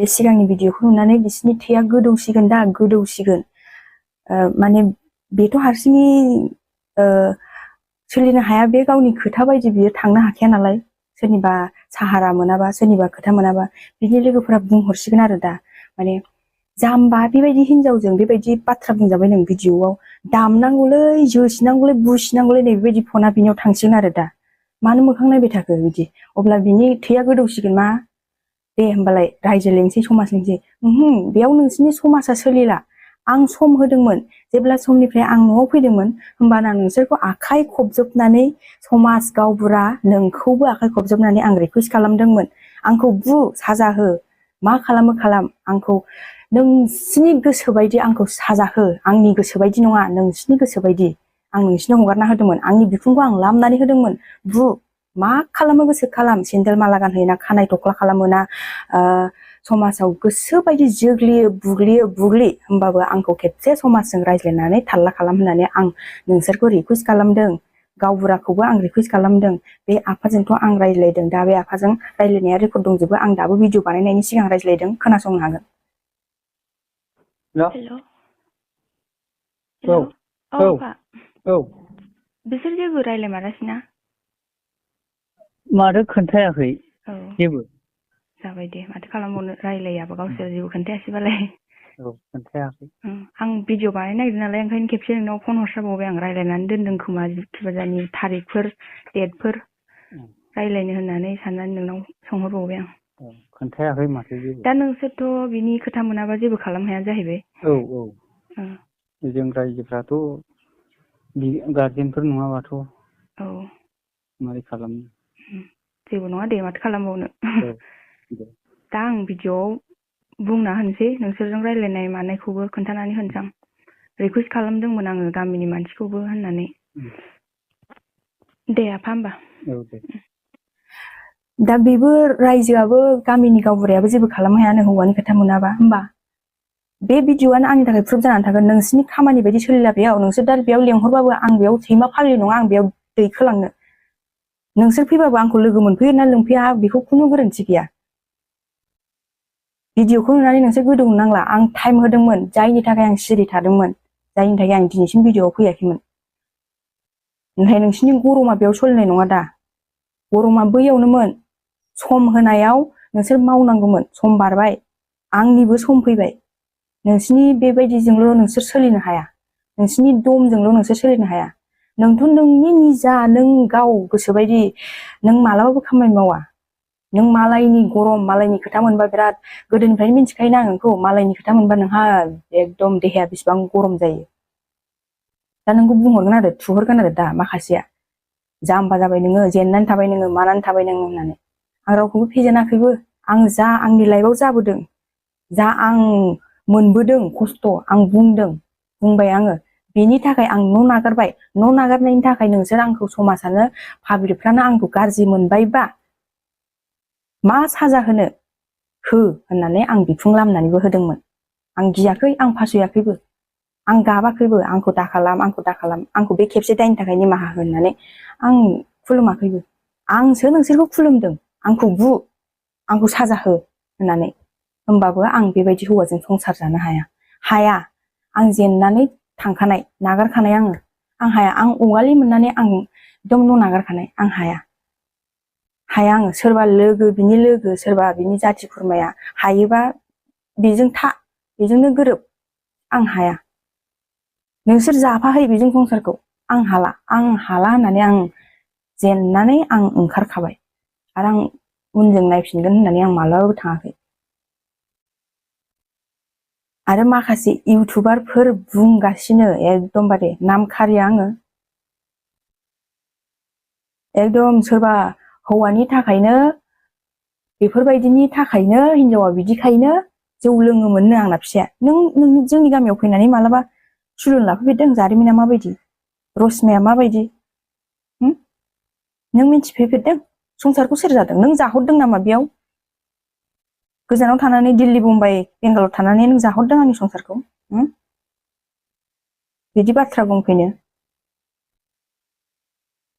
बे सिगांनि भिडिअखौ नुनानै बिसोरनि थैया गोदौसिगोन दा गोदौसिगोन माने बेथ' हारसिङै सोलिनो हाया बे गावनि खोथा बायदि बियो थांनो हाखाया नालाय सोरनिबा साहारा मोनाबा सोरनिबा खोथा मोनाबा बिनि लोगोफोरा बुंहरसिगोन आरो दा माने जाम्बा बेबायदि हिनजावजों बेबायदि बाथ्रा बुंजाबाय नों भिडिअआव दामनांगौलै जोसिनांगौलै बुसिनांगौलै नै बेबायदि फना बिनियाव थांसिगोन आरो दा मानो मोखां नायबाय थाखो बिदि अब्ला बिनि थैया गोदौसिगोन मा दे होमबालाय रायजो लेंसै समाज लेंसै बेयाव नोंसिनि समाजा सोलिला आं सम होदोंमोन जेब्ला समनिफ्राय आं न'आव फैदोंमोन होमबाना नोंसोरखौ आखाइ खबजोबनानै समाज गावबुरा नोंखौबो आखाइ खबजोबनानै आं रिकुवेस्ट खालामदोंमोन आंखौ बु साजा हो मा खालामो खालाम आंखौ नोंसिनि गोसो बायदि आंखौ साजा हो आंनि गोसो बायदि नङा नोंसिनि गोसो बायदि आं नोंसिनो हगारना होदोंमोन आंनि बिखुंखौ आं लामनानै होदोंमोन बु मा खालामो गोसो खालाम सेन्देल माला गानहोयोना खानाय थख्ला खालामोना समाजाव गोसो बायदि जोग्लियो बुग्लियो बुग्लि होमबाबो आंखौ खेबसे समाजजों रायज्लायनानै थाल्ला खालाम होननानै आं नोंसोरखौ रिकुवेस्ट खालामदों गावबुराखौबो आं रिकुवेस्ट खालामदों बे आफाजोंथ' आं रायज्लायदों दा बे आफाजों रायज्लायनाया रेकर्ड दंजोबो आं दाबो भिडिअ बानायनायनि सिगां रायज्लायदों खोनासंनो हागोन हेल' औ बिसोर जेबो रायज्लायमारासैना माथो खोन्थायाखै जेबो जाबाय दे माथो खालामबावनो रायज्लायाबा गावसोर जेबो खोन्थायासैबालाय खोन्थायाखै आं भिडिअ बानायनो नागिरदों नालाय ओंखायनो खेबसे नोंनाव फन हरस्राबावबाय आं रायज्लायनानै दोनदों खोमा फुजानि थारिखफोर डेटफोर रायज्लायनो होननानै साननानै नोंनाव सोंहरबावबाय आं खोन्थायाखै माथो जेबो दा नोंसोरथ' बिनि खोथा मोनाबा जेबो खालामनो हाया जाहैबाय जों रायजोफ्राथ' गारजेनफोर नङाबाथ' मारै खालामनो जेबो नङा दे माथो खालामबावनो दा आं भिडिअआव बुंना होनोसै नोंसोरजों रायज्लायनाय मानायखौबो खोन्थानानै होनोसै आं रिकुवेस्ट खालामदोंमोन आङो गामिनि मानसिखौबो होननानै दे आफा होमबा दा बेबो रायजोआबो गामिनि गावबुरायाबो जेबो खालामनो हायानो हौवानि खोथा मोनाबा होमबा बे भिडिअआनो आंनि थाखाय प्रुफ जानानै थागोन नोंसिनि खामानि बायदि सोलिला बेयाव नोंसोर दा बेयाव लेंहरबाबो आं बेयाव सैमा फाग्लि नङा आं बेयाव दैखोलांनो नोंसोर फैबाबो आंखौ लोगो मोनफैयो ना लोंफैया बेखौ खुनु गोरोन्थि गैया भिडिअखौ नुनानै नोंसोर गोदौनो नांला आं टाइम होदोंमोन जायनि थाखाय आं सिरि थादोंमोन जायनि थाखाय आं दिनैसिम भिडिअआव फैयाखैमोन ओमफ्राय नोंसिनि गरमा बेयाव सोलिनाय नङा दा गरमा बैयावनोमोन सम होनायाव नोंसोर मावनांगौमोन सम बारबाय आंनिबो सम फैबाय नोंसिनि बेबायदिजोंल' नोंसोर सोलिनो हाया नोंसिनि दमजोंल' नोंसोर सोलिनो हाया नोंथ' नोंनि निजा नों गाव गोसोबायदि नों मालाबाबो खामानि मावा नों मालायनि गरम मालायनि खोथा मोनबा बिराद गोदोनिफ्रायनो मिन्थिखायोना आं नोंखौ मालायनि खोथा मोनबा नोंहा एकदम देहाया बेसेबां गरम जायो दा नोंखौ बुंहरगोन आरो थुहरगोन आरो दा माखासेया जाम्बा जाबाय नोङो जेननानै थाबाय नोङो मानानै थाबाय नोङो होननानै आं रावखौबो फेजेनाखैबो आं जा आंनि लाइफआव जाबोदों जा आं मोनबोदों खस्थ' आं बुंबाय आङो बेनि थाखाय आं न' नागारबाय न' नागारनायनि थाखाय नोंसोर आंखौ समाजानो पाब्लिकफ्रानो आंखौ गाज्रि मोनबायबा मा साजा होनो हो होननानै आं बिखुं लामनानैबो होदोंमोन आं गियाखै आं फासयाखैबो आं गाबाखैबो आंखौ दाखालाम आंखौ बे खेबसे दायनि थाखाय निमाहा हो होननानै आं खुलुमाखैबो आंसो नोंसोरखौ खुलुमदों आंखौ बु आंखौ साजा हो होननानै होमबाबो आं बेबायदि हौवाजों संसार जानो हाया आं जेननानै थांखानाय नागारखानाय आं हाया आं अगालि मोननानै आं एकदम न' नागारखानाय आं हाया आङो सोरबा बिनि लोगो सोरबा बिनि जाथि खुरमाया हायोबा बेजोंनो गोरोब आं हाया नोंसोर जाफाहै बेजों संसारखौ आं हाला होननानै आं जेननानै आं ओंखारखाबाय आरो आं उनजों नायफिनगोन होननानै आं मालाबाबो थाङाखै आरो माखासे इउटुबारफोर बुंगासिनो एकदमबारे नाम खारिया आङो एकदम सोरबा हौवानि थाखायनो बेफोरबायदिनि थाखायनो हिनजावा बिदिखायनो जौ लोङोमोननो आंना फिसाया नों जोंनि गामियाव फैनानै मालाबा सुलुन लाफैफेरदों जारिमिना माबायदि रसमाया माबायदि नों मिन्थिफेरदों संसारखौ सोर जादों नों जाहरदों नामा बेयाव गोजानाव थानानै दिल्ली मुम्बाइ बेंगालर थानानै नों जाहरदों आंनि संसारखौ बिदि बाथ्रा बुंफैनो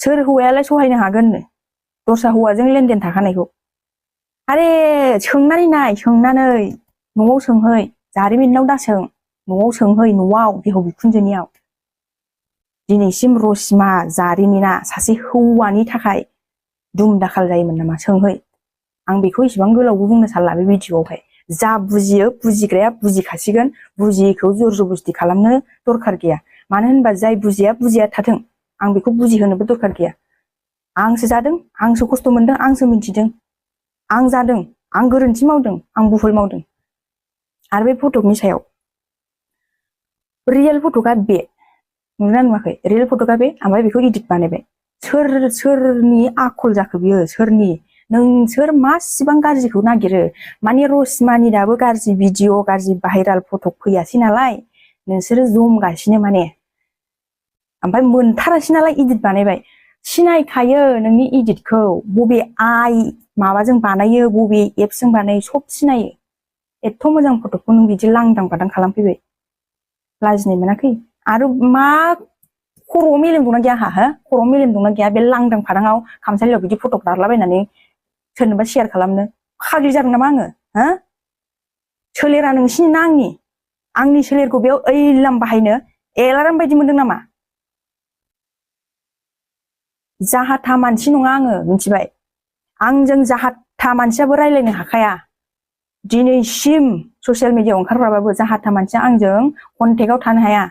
सोर हौवायालाय सहायनो हागोननो दस्रा हौवाजों लेनदेन थाखानायखौ आरे सोंनानै नाय सोंनानै न'आव सोंहै जारिमिनाव दा सों न'आव सोंहै न'आव बिहाव बिखुनजोनियाव दिनैसिम रसिमा जारिमिना सासे हौवानि थाखाय दुम दाखाल जायोमोन नामा सोंहै आं बेखौ इसेबां गोलावबो बुंनो सानला बे भिडिअ'आवहाय जा बुजियो बुजिग्राया बुजिखासिगोन बुजियैखौ जर जबस्ति खालामनो दरखार गैया मानो होनबा जाय बुजिया थाथों आं बेखौ बुजिहोनोबो दरखार गैया आंसो जादों आंसो खस्थ' मोनदों आंसो मिथिदों आं जादों आं गोरोन्थि मावदों आं भुल मावदों आरो बे फटकनि सायाव रियेल फटका बे नुदोंना नुवाखै रियेल फटका बे ओमफ्राय बेखौ इडिट बानायबाय सोरनि आखल जाखो बियो सोरनि नोंसोर मासिबां गाज्रिखौ नागिरो माने रसिमानि दाबो गाज्रि भिडिअ गाज्रि भाइराल फटक फैयासै नालाय नोंसोरो जमगासिनो माने ओमफ्राय मोनथारासै नालाय इडिट बानायबाय सिनायखायो नोंनि इडिटखौ बबे माबाजों बानायो बबे एप्सजों बानायो सब सिनायो एथ' मोजां फटकखौ नों बिदि लांदां बादां खालामफैबाय लाजिनाय मोनाखै आरो मा खर'आव मेलेम दंना गैया आंहा हो खर'आव मेलेम दंना गैया बे लांदां फादाङाव खामसालियाव बिदि फटक दारलाबायनानै सोरनोबा शेयार खालामनो फाग्लि जादों नामा आङो हो सोलेरा नोंसिनि ना आंनि सोलेरखौ बेयाव ओइलाम बाहायनो एलाराम बायदि मोनदों नामा जाहाथा मानसि नङा आङो मिथिबाय आंजों जाहाथा मानसियाबो रायलायनो हाखाया दिनैसिम ससियेल मिडियायाव ओंखारग्राबाबो जाहाथा मानसिया आंजों कन्टेक्टआव थानो हाया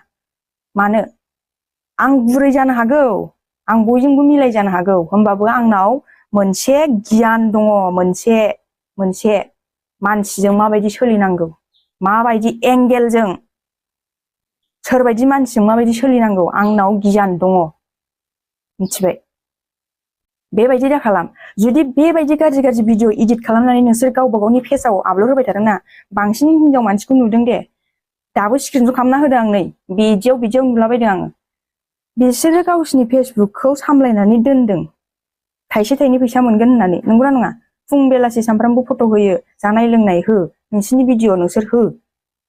मानो आं बुरै जानो हागौ आं बयजोंबो मिलाय जानो हागौ होमबाबो आंनाव मोनसे गियान दङ मोनसे मानसिजों माबायदि सोलिनांगौ माबायदि एंगेलजों सोरबायदि मानसिजों माबायदि सोलिनांगौ आंनाव गियान दङ मिथिबाय बेबायदि दा खालाम जुदि बेबायदि गाज्रि भिडिअ इडिट खालामनानै नोंसोर गावबा गावनि पेजआव आपल'ड होबाय थादोंना बांसिन हिनजाव मानसिखौ नुदों दे दाबो स्क्रिनशट खालामना होदों आं नै बिदियाव नुलाबायदों आङो बिसोरो गावसिनि फेसबुकखौ सामलायनानै दोनदों थाइसे थाइनै फैसा मोनगोन होननानै नंगौना नङा फुं बेलासि सामफ्रामबो फट' होयो जानाय लोंनाय हो नोंसिनि भिडिअ नोंसोर हो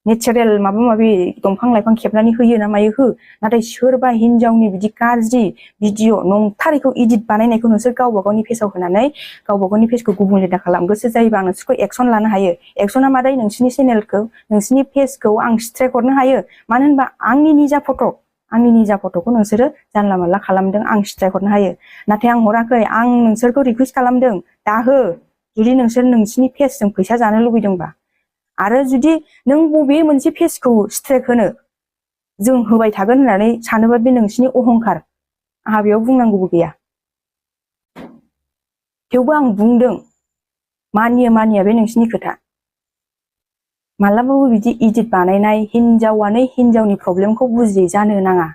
नेचारेल माबा माबि दंफां लाइफां खेबनानै होयो ना मायो हो नाथाय सोरबा हिनजावनि बिदि गाज्रि भिडिअ नंथारैखौ इडिट बानायनायखौ नोंसोर गावबा गावनि पेजआव होनानै गावबा गावनि पेजखौ गुबुंले दा खालाम गोसो जायोबा आं नोंसोरखौ एक्सन लानो हायो एक्सना मादै नोंसिनि चेनेलखौ नोंसिनि पेजखौ आं स्ट्राइक हरनो हायो मानो होनबा आंनि निजा फट'खौ नोंसोरो जानला मोनला खालामदों आं स्ट्राइक हरनो हायो नाथाय आं हराखै आं नोंसोरखौ रिकुवेस्ट खालामदों दा हो जुदि नोंसोर नोंसिनि पेजजों फैसा जानो लुबैदोंबा आरो जुदि नों बबे मोनसे पेजखौ स्ट्राइक होनो जों होबाय थागोन होननानै सानोबा बे नोंसिनि अहंखार आंहा बेयाव बुंनांगौबो गैया थेवबो आं बुंदों मानिया बे नोंसिनि खोथा मालाबाबो बिदि इडिट बानायनाय हिनजावानो हिनजावनि प्रब्लेमखौ बुजियै जानो नाङा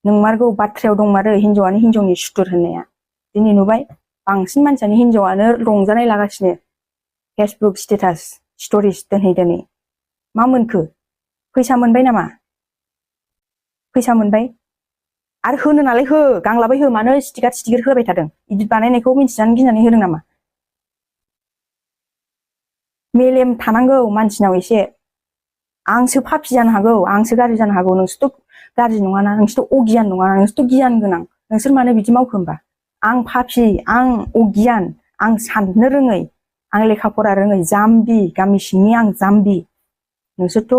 नंमारगौ बाथ्रायाव दंमारो हिनजावानो हिनजावनि सुथुर होननाया दिनै नुबाय बांसिन मानसियानो हिनजावानो रंजानाय लागासिनो फेसबुक स्टेटास स्ट'रिज दोनै मा मोनखो फैसा मोनबाय नामा फैसा मोनबाय आरो होनो नालाय हो गांलाबाय हो मानो स्टिकार होबाय थादों इडिट बानायनायखौ मिथिनानै गिनानै होदों नामा मेलेम थानांगौ मानसिनाव एसे आंसो पापि जानो हागौ आंसो गाज्रि जानो हागौ नोंसोरथ' गाज्रि नङाना नोंसोरथ' अगियान नङाना नोंसोरथ' गियान गोनां नोंसोर मानो बिदि मावखो होमबा आं पापि आं अगियान आं साननो रोङै आं लेखा फरा रोङै जाम्बि गामि सिंनि आं जाम्बि नोंसोरथ'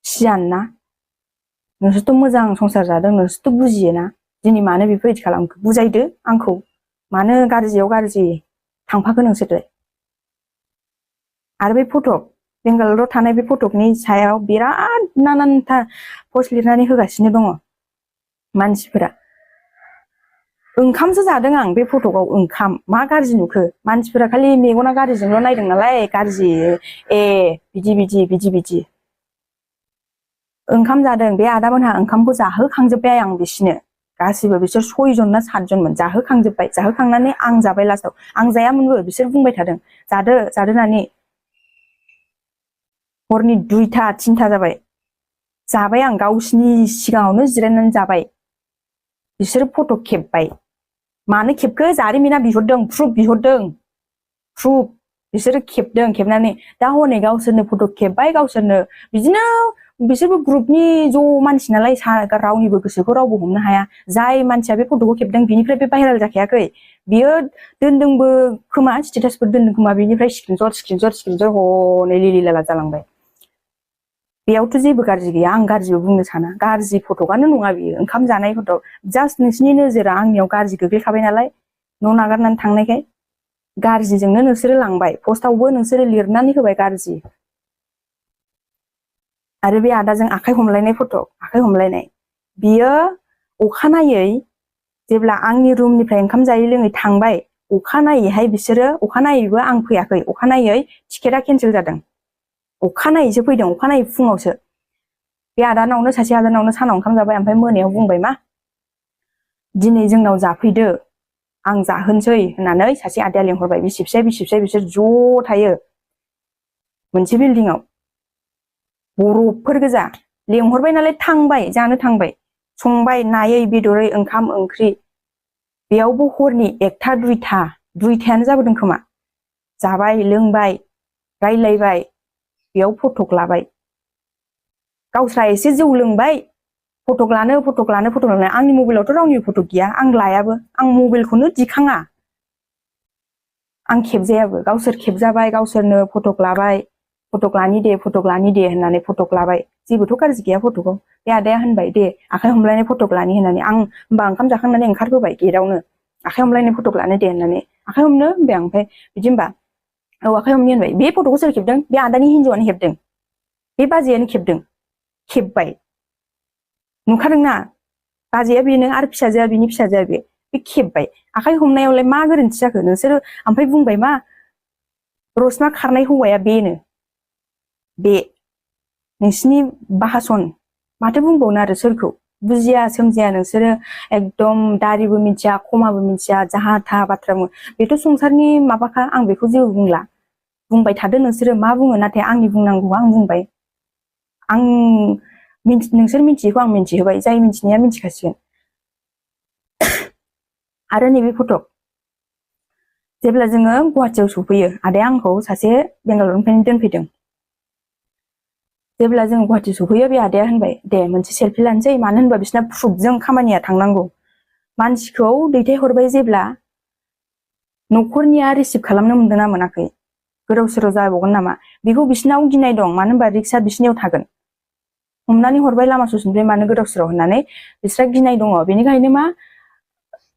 सियान ना नोंसोरथ' मोजां संसार जादों नोंसोरथ' बुजियोना दिनै मानो बेफोरबायदि खालामखो बुजायदो आंखौ मानो गाज्रियाव गाज्रि थांफाखो नोंसोरलाय आरो बे फटक बेंगालराव थानाय बे फटकनि सायाव बिराद नानानथा पस्ट लिरनानै होगासिनो दङ मानसिफोरा ओंखामसो जादों आं बे फटकआव ओंखाम मा गाज्रि नुखो मानसिफोरा खालि मेगना गाज्रिजोंल' नायदों नालाय गाज्रि बिदि ओंखाम जादों बे आदामोनहा ओंखामखौ जाहोखांजोब्बाय आं बिसिनो गासिबो बिसोर 6 जन ना 7 जनमोन जाहोखांजोब्बाय जाहोखांनानै आं जाबाय लास्टाव आं जायामोनबो बिसोर बुंबाय थादों जादो होननानै हरनि 2टा 3टा जाबाय आं गावसिनि सिगाङावनो जिरायनानै जाबाय बिसोर फट' खेबबाय मानो खेबखो जारिमिना बिहरदों प्रुफ बिहरदों बिसोरो खेबदों खेबनानै दा हनै गावसोरनो फट' खेबबाय गावसोरनो बिदिनो बिसोरबो ग्रुपनि ज' मानसि नालाय रावनिबो गोसोखौ रावबो हमनो हाया जाय मानसिया बे फट'खौ खेबदों बिनिफ्राय बे भाइरेल जाखायाखै बियो दोनदोंबो खोमा स्टेटासफोर दोनदों खोमा बिनिफ्राय स्क्रिनशट हनै लिलि लाला जालांबाय बेयावथ' जेबो गाज्रि गैया आं गाज्रिबो बुंनो साना गाज्रि फट'आनो नङा बियो ओंखाम जानाय फट' जास्ट नोंसिनि नोजोरा आंनियाव गाज्रि गोग्लैखाबाय नालाय न' नागारनानै थांनायखाय गाज्रिजोंनो नोंसोरो लांबाय पस्टआवबो नोंसोरो लिरनानै होबाय गाज्रि आरो बे आदाजों आखाइ हमलायनाय फट' आखाइ हमलायनाय बियो अखानायै जेब्ला आंनि रुमनिफ्राय ओंखाम जायै लोङै थांबाय अखानायैहाय बिसोरो अखानायैबो आं फैयाखै अखानायै टिकेटआ केन्सेल जादों अखानायैसो फैदों अखानायै फुङावसो बे आदानावनो सासे आदानावनो सानाव ओंखाम जाबाय ओमफ्राय मोनायाव बुंबाय मा दिनै जोंनाव जाफैदो आं जाहोनसै होननानै सासे आदाया लेंहरबाय बिसिबसे बिसोर ज' थायो मोनसे बिल्डिंआव बरफफोर गोजा लेंहरबाय नालाय थांबाय जानो थांबाय संबाय नायै बेदरै ओंखाम ओंख्रि बेयावबो हरनि 1टा 2टायानो जाबोदों खोमा जाबाय लोंबाय रायलायबाय बेयाव फटक लाबाय गावस्रा एसे जौ लोंबाय फटक लानो आंनि मबाइलावथ' रावनिबो फटक गैया आं लायाबो आं मबाइलखौनो दिखाङा आं खेबजायाबो गावसोर खेबजाबाय गावसोरनो फटक लाबाय फटक लानि दे होननानै फटक लाबाय जेबोथ' गाज्रि गैया फटकआव बे आदाया होनबाय दे आखाइ हमलायनाय फटक लानि होननानै आं होमबा ओंखाम जाखांनानै ओंखारबोबाय गेटआवनो आखाइ हमलायनाय फटक लानो दे होननानै आखाइ हमनो होनबाय आं ओमफ्राय बिदि होनबा औ आखाइ हमनि होनबाय बे फटकखौ सोर खेबदों बे आदानि हिन्जावानो खेबदों बे बाजैयानो खेबबाय नुखादोंना बाजैया बेनो आरो फिसाजोआ बिनि फिसाजोआ बे खेबबाय आखाइ हमनायावलाय मा गोरोन्थि जाखो नोंसोरो ओमफ्राय बुंबाय मा रसना खारनाय हौवाया बेनो बे नोंसिनि बाहासन माथो बुंबावनो आरो सोरखौ बुजिया सोमजिया नोंसोरो एकदम दारिबो मिथिया खमाबो मिथिया जाहा थाहा बाथ्रा बुङो बेथ' संसारनि माबाखा आं बेखौ जेबो बुंला बुंबाय थादो नोंसोरो मा बुङो नाथाय आंनि बुंनांगौआ आं बुंबाय आं नोंसोर मिथियैखौ आं मिथिहोबाय जाय मिथिनाया मिथिखासिगोन आरो नैबे फटक जेब्ला जोङो गुवाहाटियाव सफैयो आदाया आंखौ सासे बेंगालरनिफ्रायनो दोनफैदों जेब्ला जों गुवाहाटि सफैयो बे आदाया होनबाय दे मोनसे सेलफि लानोसै मानो होनबा बिसिना प्रुफजों खामानिया थांनांगौ मानसिखौ दैथायहरबाय जेब्ला न'खरनिया रिसिभ खालामनो मोनदों ना मोनाखै गोदाव सोराव जाबावगोन नामा बेखौ बिसिनाव गिनाय दं मानो होनबा रिक्सा बिसिनियाव थागोन हमनानै हरबाय लामा ससेनिफ्राय मानो गोदाव सोराव होननानै बिस्रा गिनाय दङ बेनिखायनो मा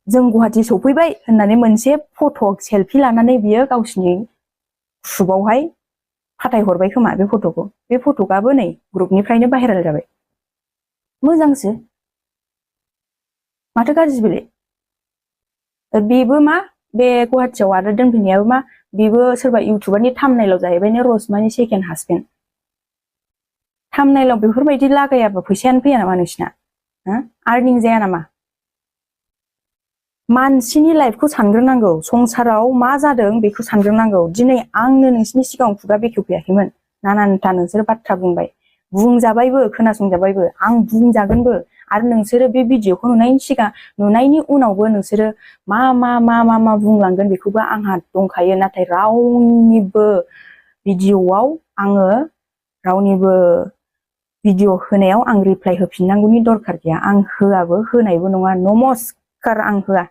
जों गुवाहाटि सफैबाय होननानै मोनसे फट' सेलफि लानानै बियो गावसिनि ग्रुपआवहाय फाथायहरबाय खोमा बे फट'खौ बे फटकआबो नै ग्रुपनिफ्रायनो भाइरेल जाबाय मोजांसो माथो गाज्रि बेलाय बेबो मा बे गुवाहाटियाव आरो दोनफैनायाबो मा बेबो सोरबा इउटुबारनि थाम्बनेइलाव जाहैबायनो रसमानि सेकेन्ड हासबेन्ड थाम्बनेइलाव बेफोरबायदि लागायाबा फैसायानो फैया नामा नोंसिना आर्निं जाया नामा मानसिनि लाइफखौ सानग्रोनांगौ संसाराव मा जादों बेखौ सानग्रोनांगौ दिनै आंनो नोंसिनि सिगाङाव खुगा बेखेवफैयाखैमोन नानानथा नोंसोर बाथ्रा बुंबाय बुंजाबायबो खोनासंजाबायबो आं बुंजागोनबो आरो नोंसोरो बे भिडिअखौ नुनायनि उनावबो नोंसोरो मा बुंलांगोन बेखौबो आंहा दंखायो नाथाय रावनिबो भिडिअआव आङो रावनिबो भिडिअ होनायाव आं रिप्लाइ होफिननांगौनि दरखार गैया आं होआबो होनायबो नङा नमस्कार आं होआ